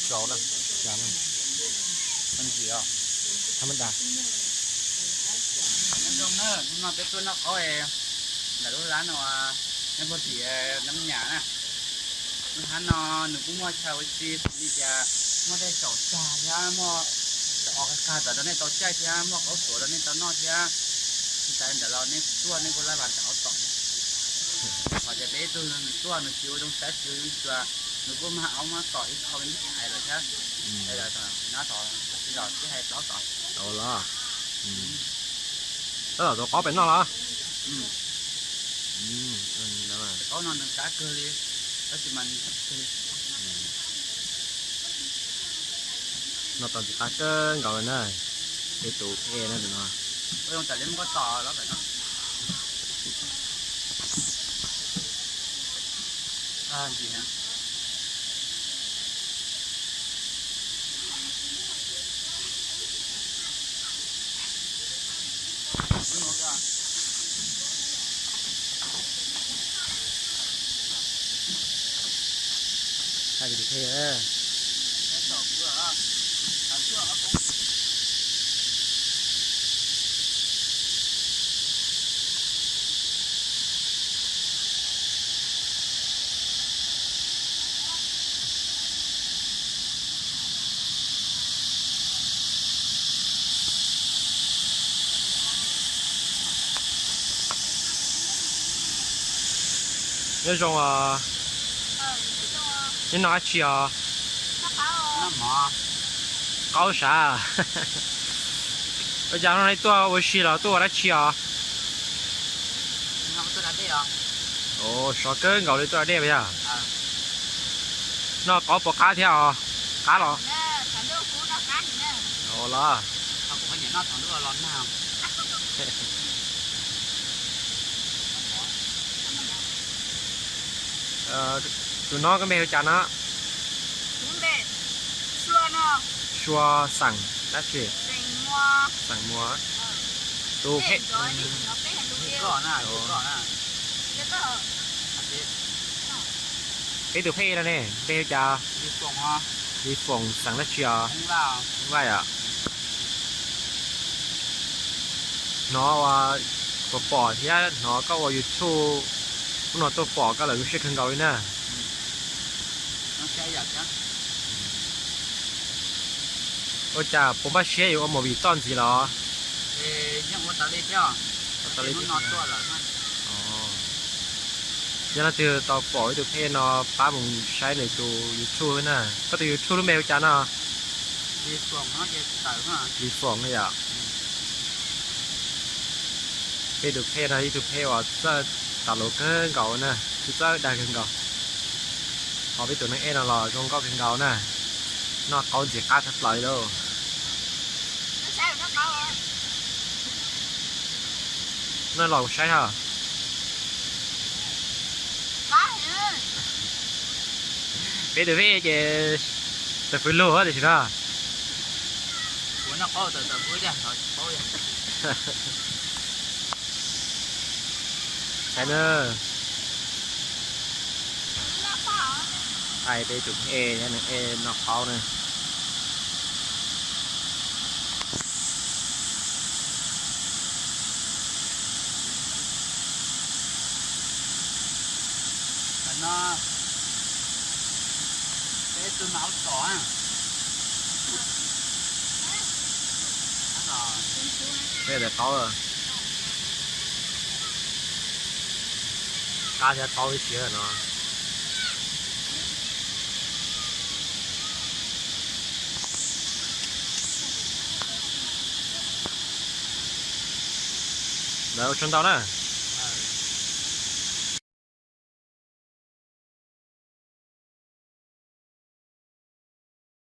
Rau na, cas na, thab maj da. Nyob zoo na, hnub no peb tuaj noj qaub ntawm lub lab no, nyob puag tim Nab Nyas na. Lub hab no nws kuj muaj chaw ua si xws li tias muaj dej saum tag thiab muaj os qag qag tawm rau nej tau caij thiab muaj qaub tuav rau nej tau noj thiab. Tsis tas li ntawd los nej tuaj nej kuj laj vas tau aub tom thiab. Qhov tias peb ib tug nws tuaj nws tsis ua zoo saib xyuas, nws kuj mag aub mab tom ib qho ib hais lawm thiab. Nyob tod tsis los tib hais plaub tom. Tab tom tuav qaub pem noj los? Qaub no nws qab kawg li, tab sis mas nws qab kawg li. Noj tau ntxim qab kawg nkaus li na. Peb tus phe na tus no. Ua zoo tam li muab koj tom los pem no. Nyob zoo os. Neb noj dab tsi os? Qaub sav. Ua cas hnub no tuaj ua si los tuaj ua dab tsi os? Sov kawg nkaus li tuaj da dej yog? Noj qaub puas qab thiab os? Qab los? Los. Tus no koj npe hu cas no? Sua xeem dab tsi? Xeem Muas. Tus peb, peb tus phem no ne, npe hu cas? Li Foom xeem dab tsi os? Vaj os. Hnov ua pom pom thiab hnov koj ua YouTube, hnub no tuaj pom koj lawm zoo siab kawg nkaus li na. Ua cas puas npaj siab yuav ua movie toj ntxiv los? Yog leej twg tau pom ib tug phem no pab mus saib nws tus YouTube na. Koj tus YouTube lub npe hu cas no? Li Foom yom. Peb tus phem no ib tug phem uas txawj tas lus kawg nkaus na, txawj dag kawg nkaus. Ho peb tus neeg ej no los zoo nkauj kawg nkaus na, noj qaub ntxim qab tshaj plaws li lauj. Nej los saib os. Peb tus phem ces tawm fwv lug tiam sis no. Saib na. Thaij peb tus phem thiab nws ej noj qaub na. Peb tus qaub, qab thiab qaub ib siab no. Lawv ua tsaug ntau na.